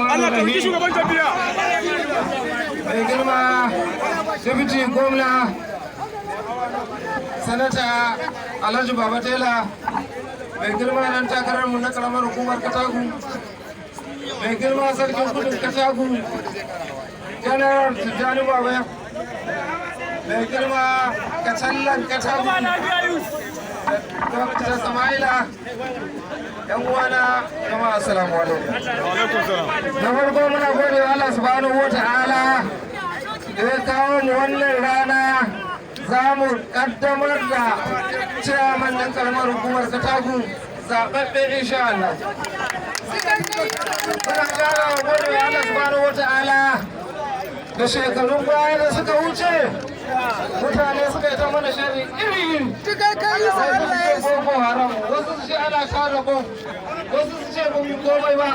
Allah taimaki shugaban tafiya. Mai girma Deputy Gwamna, Sanata Alhaji Baba Tela, mai girma dan takararmu na karamar hukumar Katagun, mai girma Sarkin Kudin Katagun, Janar Tijjani Baba, mai girma Kacallan Katagun, Dr. Samaila, yan uwana, jama'a, assalamu alaikum. Na farko, muna gode wa Allah Subhanahu wa Ta'ala da ya kawo mu wannan rana za mu kaddamar da ciyaman ɗin karamar hukumar Katagun zaɓaɓɓe, insha Allah. Muna ƙara gode wa Allah Subhanahu wa Ta'ala da shekarun baya da suka wuce mutane suka yi ta mana sharri iri iri. Wasu su ce Boko Haram, wasu su ce ana kare bom, wasu su ce ba mu komai ba.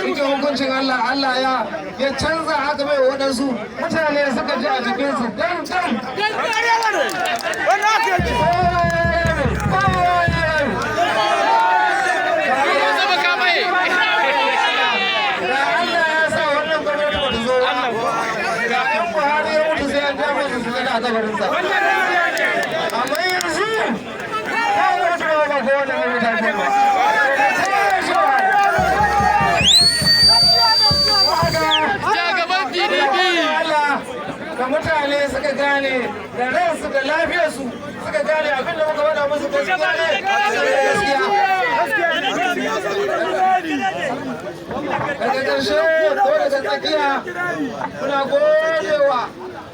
Cikin hukuncin Allah, Allah ya canza haka mai waɗansu mutane suka ji a jikinsu dan dan. Wannan haka yake. Kowa ya rayu. Da Allah ya sa wannan gwamnati ba ta zo ba. Da in Buhari ya mutu, sai an ja masa su a kabarinsa. Amma yanzu, ko mutu ba ko wanda ne mutane ba. Sai ya shi Jagaban PDP. Allah da mutane suka gane da ransu da lafiyarsu, suka gane abin da muka faɗa musu gaskiya ne, gaskiya. Daga ƙarshe ko daga tsakiya, muna godewa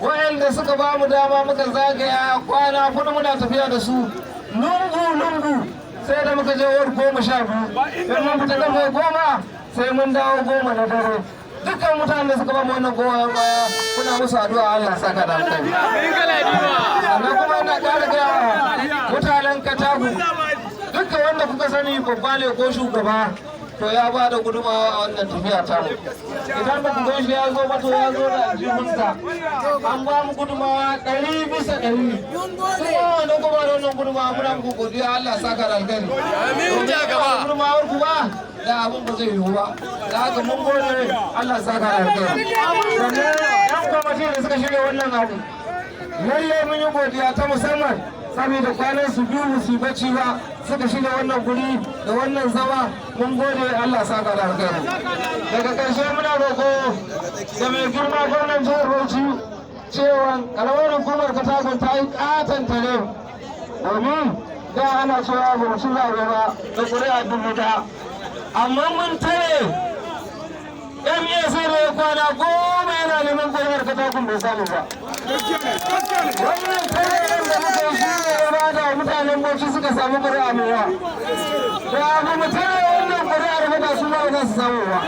waɗanda suka ba mu dama muka zagaya kwana 4 muna tafiya da su lungu lungu, sai da muka je ward 12. In mun fita karfe 10, sai mun dawo 10 na dare. Dukkan mutanen da suka ba mu wannan goyon baya, muna musu addu'a, Allah saka da alkhairi. Sannan kuma ina ƙara gaya wa mutanen Katagun, dukkan wanda kuka sani babba ne ko shugaba, to ya ba da gudumawa a wannan tafiya ta mu. Idan ba ku gan shi ya zo ba, to ya zo da aljihunsa. An ba mu gudumawa 100%. Kuma wannan kuma da wannan gudumawa, muna muku godiya, Allah saka da alkhairi. Amin, jagaba. Gudumawar ku ba da abun ba zai yiwu ba. Da haka mun gode, Allah saka da alkhairi. Sannan yan kwamiti da suka shirya wannan abu, lalle mun yi godiya ta musamman, saboda kwanan su 2 ba su yi bacci ba suka shirya wannan guri da wannan zama. Mun gode, Allah saka da alkhairi. Daga ƙarshe, muna roƙo da mai girma gwamnan jihar Bauchi cewa karamar hukumar Katagun ta yi ƙaton tare, domin da ana cewa ba mu ci zaɓe ba da ƙuri'a 1000, amma mun tare MA sai da ya kwana 10 yana neman ƙuri'ar Katagun bai samu ba. Wannan tare da muka yi shi ne ya bada mutanen Bauchi suka samu ƙuri'a mai yawa. Da abu mu tare wannan ƙuri'ar ba, da su ba za su samu ba.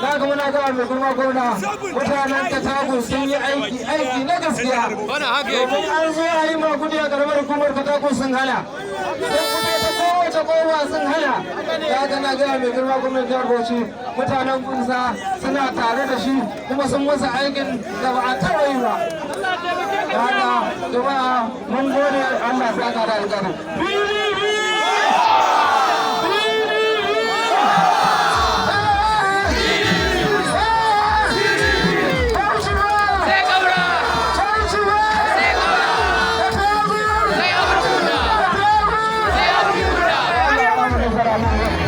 Haka muna ga mai girma gwamna, mutanen Katagun sun yi aiki, aiki na gaskiya. Wannan haka yake. Domin an zo a yi magudi a karamar hukumar Katagun, sun hana. Sun fito ta kowace kowa, sun hana. Da haka na gaya mai girma gwamnan jihar Bauchi, mutanen Kunsa suna tare da shi kuma sun masa aikin da ba a taɓa yi ba. Da haka jama'a, mun gode, Allah saka da alƙari.